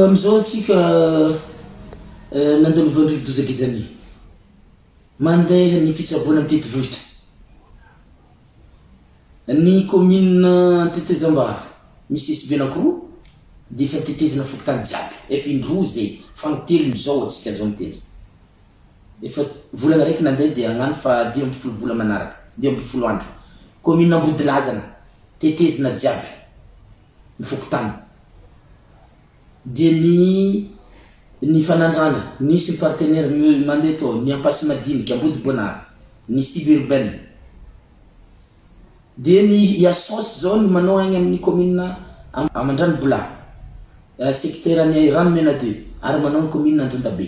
Amin'izao antsika nandalovan'ny rivodoza Gizani. Mandeha ny fitsaboana mitety vohitra. Ny commune Antetezambaro misy SB anankiroa dia efa tetezina fokontany jiaby. Efa indroa zay, fanintelony zao antsika zao miteny. Efa volana raiky nandeha dia hagnano faha 15 vola manaraka, 15 andro. Commune Ambodilazana, tetezina jiaby ny fokontany. Dia ny ny fanandrana, nisy ny partenaire mandeha tao, ny Ampasimadinika, Ambodibonara, ny Suburbaine. Dia ny Iasos zao no manao agny amin'ny commune Amandranobolahy, secteur ny Ranomena deux, ary manao ny commune Antontabe.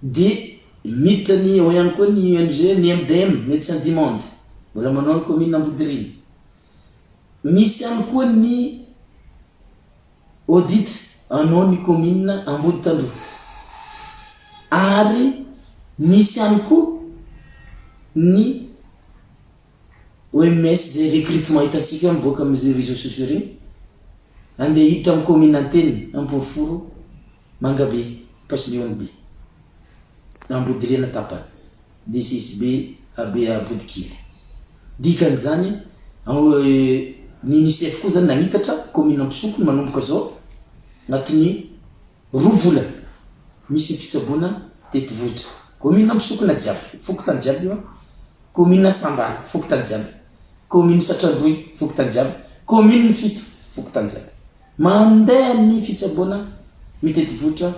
Dia miditra ny ao ihany koa ny ONG, ny MDM, Médecins du Monde, mbola manao ny commune Ambodiriny. Misy ihany koa ny audit anao ny commune Amboditandroy. Ary misy ihany koa ny OMS izay recrutement hitantsika mivoaka amin'izay réseaux sociaux ireny, andeha hiditra amin'ny commune Antenina, Amporoforo, Mangabe, Ampasimihony be, Ambodiriana tapany, DCSB AB Ambodikily. Dikan'izany, ny UNICEF koa zany nagnitatra commune Ampisokony manomboka zao, agnatin'ny 2 volana, misy ny fitsaboana tetivohitra. Commune Ampisokona jiaby, fokontany jiaby io an. Commune Sambala, fokontany jiaby. Commune Satrandroy, fokontany jiaby. Commune Fito, fokontany jiaby. Mandeha ny fitsaboana mitetivohitra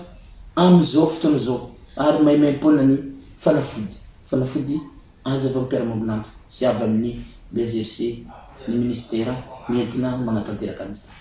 amin'izao fotoana izao ary maimaimpoana ny fanafody. Fanafody azo avy amin'ny mpiara-miombon'antoka sy avy amin'ny BNGRC, ny minisitera ny entina manatanteraka an'izany.